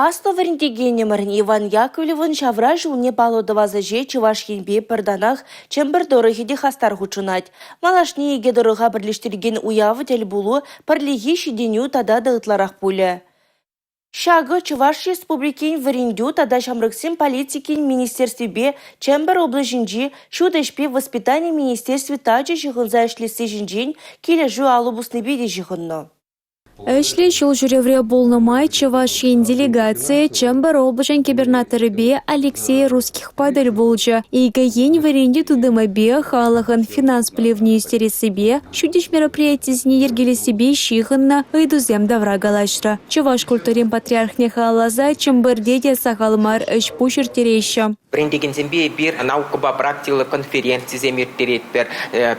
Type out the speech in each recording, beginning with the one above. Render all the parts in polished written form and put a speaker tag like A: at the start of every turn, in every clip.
A: Аслӑ вӗрентекенӗмӗрӗн Иван Яковлевӑн ҫавра ҫулне паллӑ тӑвас ӗҫе Чӑваш Енпе пӗр танах Чӗмпӗр тӑрӑхӗ те хастар хутшӑнать. Малашне икӗ тӑрӑха пӗрлештерекен уяв, тӗл пулу, пӗрлехи ҫитӗнӳ тата та ытларах пулӗ. Ҫакӑ Чӑваш Республикин вӗрентӳ тата ҫамрӑксен политикин министерствипе Чӗмпӗр облаҫӗнчи ҫут ӗҫпе воспитани министерстви тачӑ ҫыхӑнса ӗҫлесси ҫинчен килӗшӳ алӑ пуснипе те ҫыхӑннӑ.
B: Ӗҫлӗ ҫул ҫӳревре пулнӑ май Чӑваш Ен делегацийӗ Чӗмпӗр облаҫӗн кӗпӗрнатторӗпе Алексей Русскихпа тӗл пулчӗ. Икӗ ен вӗрентӳ тытӑмӗпе, халӑхӑн финанс пӗлӗвне ӳстерессипе, ҫутӗҫ мероприятисене йӗркелессипе ҫыхӑннӑ ыйтусем тавра калаҫрӗ. Чӑваш культурин патриархне халалласа Чӗмпӗрте те сахал мар ӗҫ-пуҫ ирттереҫҫӗ.
C: Вӗрентекенсемпе эпир наукӑпа практикӑллӑ конференцисем ирттеретпӗр.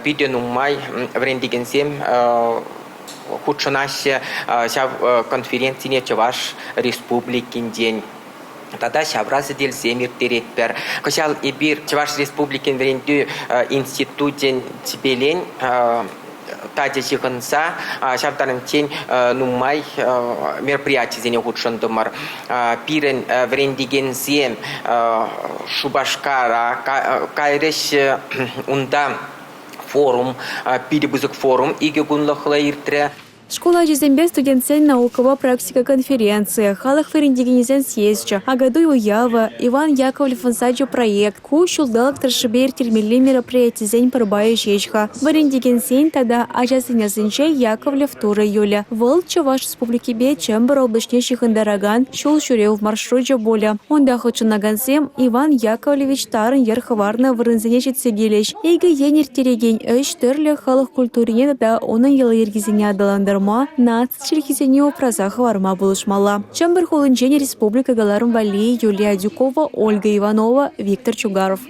C: Питӗ нумай вӗрентекенсем хутшӑнаҫҫӗ ҫав конференцине Чӑваш Республикинчен тата ҫавра сӗтелсем ирттеретпӗр. Кӑҫал эпир Чӑваш Республикин вӗрентӳ институчӗн тӗпелен тачӑ ҫыхӑнса ҫав таранччен нумай мероприятисене хутшӑнтӑмӑр. Пирӗн вӗрентекенсем Шупашкара кайрӗҫ, унта форум, питӗ пысӑк форум икӗ кунлӑхлӑ иртрӗ.
B: Шкул ачисемпе студентсен наукӑпа практика конференцийӗ, халӑх вӗрентекенӗсен съезчӗ, Акатуй уявӗ, Иван Яковлевӑн сачӗ проект ку ҫулталӑк тӑршшӗпе ирттермелли мероприятисен пӗр пайӗ ҫеҫ-ха. Вӗрентекенсен тата ачасен асӗнче Яковлев турӗ юлӗ. Вӑл Чӑваш Республикипе Чӗмпӗр облаҫне ҫыхӑнтаракан ҫул ҫӳрев маршручӗ пулӗ. Унта хутшӑнакансем Иван Яковлевич тарӑн йӗр хӑварнӑ вырӑнсене ҫитсе килӗҫ. Икӗ ен ирттерекен ӗҫ тӗрлӗ халӑх культурине тата унӑн йӑли-йӗркисене аталантарма, наци чӗлхисене упраса хӑварма пулӑшмалла. Чӗмпӗр хулинчен республика кӑларӑм валли Юлия Адюкова, Ольга Иванова, Виктор Чугаров.